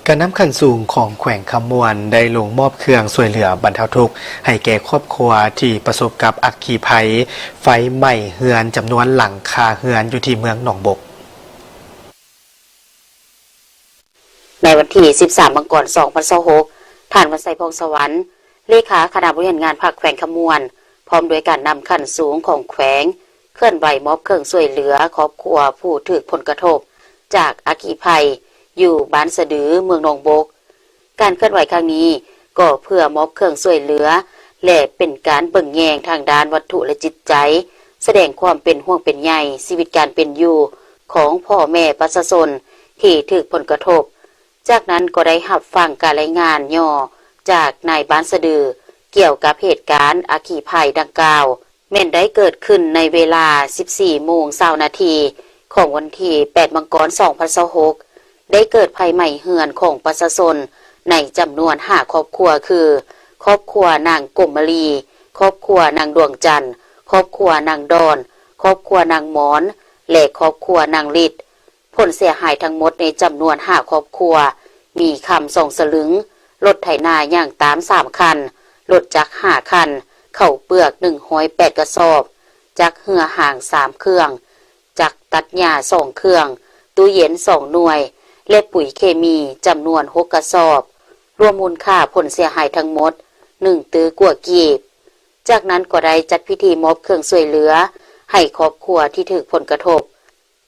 ການນຳຂັ້ນສູງຂອງແຂວງຄຳມ່ວນ ໄດ້ລົງມອບເຄື່ອງຊ່ວຍເຫຼືອບັນເທົາທຸກ ໃຫ້ແກ່ຄອບຄົວທີ່ປະສົບກັບອັກຄີໄພ ໄຟໄໝ້ເຮືອນຈຳນວນຫຼັງຄາເຮືອນ ຢູ່ທີ່ເມືອງໜອງບົກ. ໃນວັນທີສິບສາມ ມັງກອນ ສອງພັນຊາວຫົກ ທ່ານ ວັນໄຊ ພອງສະຫວັນ ເລຂາຄະນະບໍລິຫານງານພັກແຂວງຄຳມ່ວນ ພ້ອມດ້ວຍການນຳຂັ້ນສູງຂອງແຂວງ ເຄື່ອນໄຫວມອບເຄື່ອງຊ່ວຍເຫຼືອຄອບຄົວຜູ້ຖືກຜົນກະທົບຈາກອັກຄີໄພ ຢູ່ບ້ານສະດື ເມືອງໜອງບົກ. ການເຄື່ອນໄຫວຄັ້ງນີ້ ກໍເພື່ອມອບເຄື່ອງຊ່ວຍເຫຼືອ ແລະ ເປັນການເບິ່ງແຍງທາງດ້ານວັດຖຸ ແລະ ຈິດໃຈ, ສະແດງຄວາມເປັນຫ່ວງເປັນໃຍຊີວິດການເປັນຢູ່ຂອງພໍ່ແມ່ປະຊາຊົນທີ່ຖືກຜົນກະທົບ. ຈາກນັ້ນກໍໄດ້ຮັບຟັງການລາຍງານຫຍໍ້ຈາກນາຍບ້ານສະດື ກ່ຽວກັບເຫດການອັກຄີໄພດັ່ງກ່າວ ແມ່ນໄດ້ເກີດຂຶ້ນໃນເວລາສິບສີ່ໂມງຊາວນາທີ ຂອງວັນທີແປດ ມັງກອນ ສອງພັນຊາວຫົກ ໄດ້ເກີດໄຟໄໝ້ເຮືອນຂອງປະຊາຊົນໃນຈຳນວນຫ້າຄອບຄົວ ຄື ຄອບຄົວນາງກົມມະລີ, ຄອບຄົວນາງດວງຈັນ, ຄອບຄົວນາງດອນ, ຄອບຄົວນາງມອນ ແລະ ຄອບຄົວນາງລິດ. ຜົນເສຍຫາຍທັງໝົດໃນຈຳນວນຫ້າຄອບຄົວ ມີຄຳສອງສະລຶງ, ລົດໄຖນາຍ່າງຕາມສາມຄັນ, ລົດຈັກຫ້າຄັນ, ເຂົ້າເປືອກໜຶ່ງຮ້ອຍແປດກະສອບ, ຈັກເຮືອຫາງສາມເຄື່ອງ, ຈັກຕັດຫຍ້າສອງເຄື່ອງ, ຕູ້ເຢັນສອງໜ່ວຍ ແລະ ປຸ໋ຍເຄມີຈຳນວນຫົກກະສອບ, ລວມມູນຄ່າຜົນເສຍຫາຍທັງໝົດໜຶ່ງຕື້ກວ່າກີບ. ຈາກນັ້ນກໍໄດ້ຈັດພິທີມອບເຄື່ອງຊ່ວຍເຫຼືອໃຫ້ຄອບຄົວທີ່ຖືກຜົນກະທົບ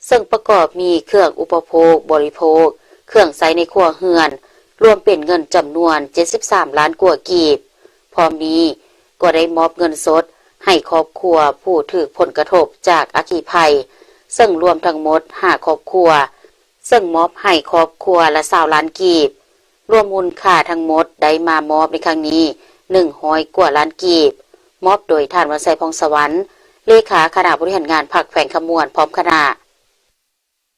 ເຊິ່ງປະກອບມີເຄື່ອງອຸປະໂພກບໍລິໂພກ, ເຄື່ອງໃຊ້ໃນຄົວເຮືອນ, ລວມເປັນເງິນຈຳນວນເຈັດສິບສາມລ້ານກວ່າກີບ. ພ້ອມນີ້ກໍໄດ້ມອບເງິນສົດໃຫ້ຄອບຄົວຜູ້ຖືກຜົນກະທົບຈາກອັກຄີໄພ ເຊິ່ງລວມທັງໝົດຫ້າຄອບຄົວ, ເຊິ່ງມອບໃຫ້ຄອບຄົວລະຊາວລ້ານກີບ. ລວມມູນຄ່າທັງໝົດໄດ້ມາມອບໃນຄັ້ງນີ້ໜຶ່ງຮ້ອຍກວ່າລ້ານກີບ, ມອບໂດຍທ່ານ ວັນໄຊ ພອງສະຫວັນ ເລຂາຄະນະບໍລິຫານງານພັກແຂວງຄຳມ່ວນ ພ້ອມຄະນະ.